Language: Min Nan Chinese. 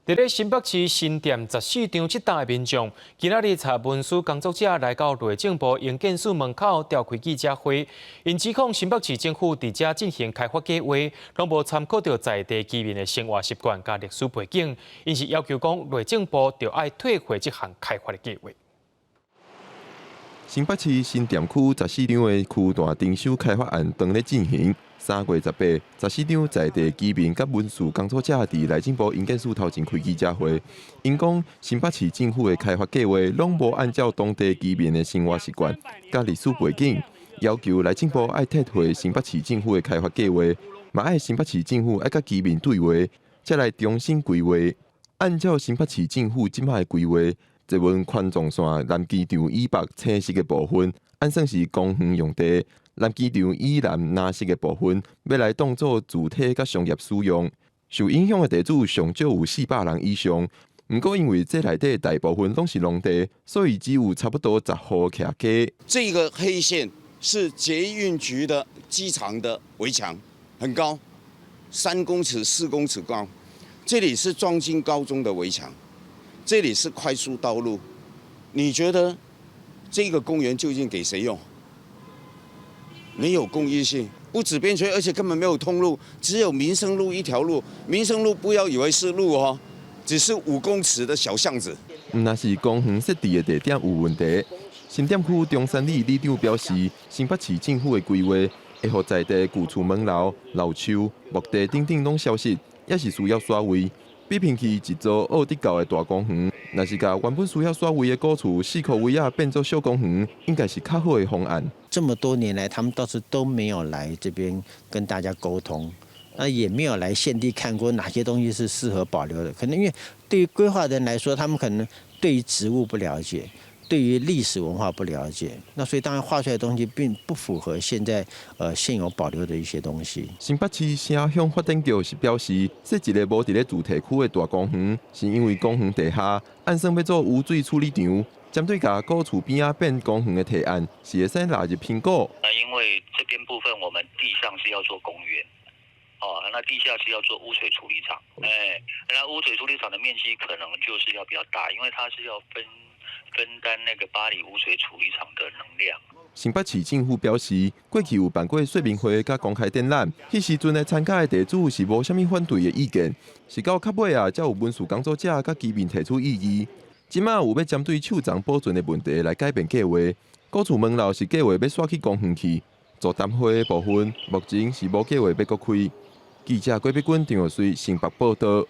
佇咧新北市新店十四張這棟的民眾，今仔日帶文書工作者來到內政部營建署門口召開記者會，𪜶指控新北市政府佇遮進行開發計劃，攏無參考著在地居民的生活習慣佮歷史背景，𪜶是要求講內政部著愛退回這項開發的計劃。新北市新店區十四張的區段徵收開發案當咧進行。3月18，十四張在地居民佮文書工作者佇內政部營建署頭前開記者會，𪜶講新北市政府的開發計劃攏無按照當地居民的生活習慣佮歷史背景，要求內政部愛撤回新北市政府的開發計劃，嘛愛新北市政府愛佮居民對話，才來重新規劃。按照新北市政府這擺的規劃，捷運環狀線南機場以北青色的部分，按算是公園用地；南機場以南藍色的部分，欲來當做住宅佮商業使用。受影響的地主上少有400人以上。毋過因為這內底大部分攏是農地，所以只有差不多10戶徛家。這個黑線是捷運局的機場的圍牆，很高，3公尺、4公尺高。這裡是莊敬高中的圍牆，這裡是快速道路。你覺得這個公園究竟給誰用？沒有公益性，不止邊陲，而且根本沒有通路，只有民生路一條路。民生路不要以為是路哦，只是5公尺的小巷子。毋但是公園設置的地點有問題，新店區中山里里長表示，新北市政府的規劃會予在地舊厝門樓、老樹、墓地等等攏消失，也是需要徙位。比拼起一座奧德到的大公園，若是共原本需要徙位的古厝四箍位仔變做小公園，應該是較好的方案。這麼多年來，他們倒是都沒有來這邊跟大家溝通，那也沒有來現地看過哪些東西是適合保留的。可能因為對於規劃人來說，他們可能對於植物不了解，對於歷史文化不了解，那所以當然畫出來的東西並不符合現在現有保留的一些東西。新北市城鄉發展局是表示，設一个無佇咧住宅區的大公園，是因為公園地下按算欲做污水處理廠，針對共古厝邊仔變公園的提案，是會使納入評估。那因為這邊部分我們地上是要做公園，哦，那地下是要做污水處理廠，哎，那污水處理廠的面積可能就是要比較大，因為它是要分擔那個八里污水處理廠的能量。新北市政府表示，過去有辦過說明會佮公開展覽，彼時陣來參加的地主是無啥物反對的意見，是到較尾啊，才有文書工作者佮居民提出異議。這馬有欲針對樹叢保存的問題來改變計劃，古厝門樓是計劃欲徙去公園去，做淡花的部分目前是無計劃欲閣開。記者郭碧君、張玉水新北報道。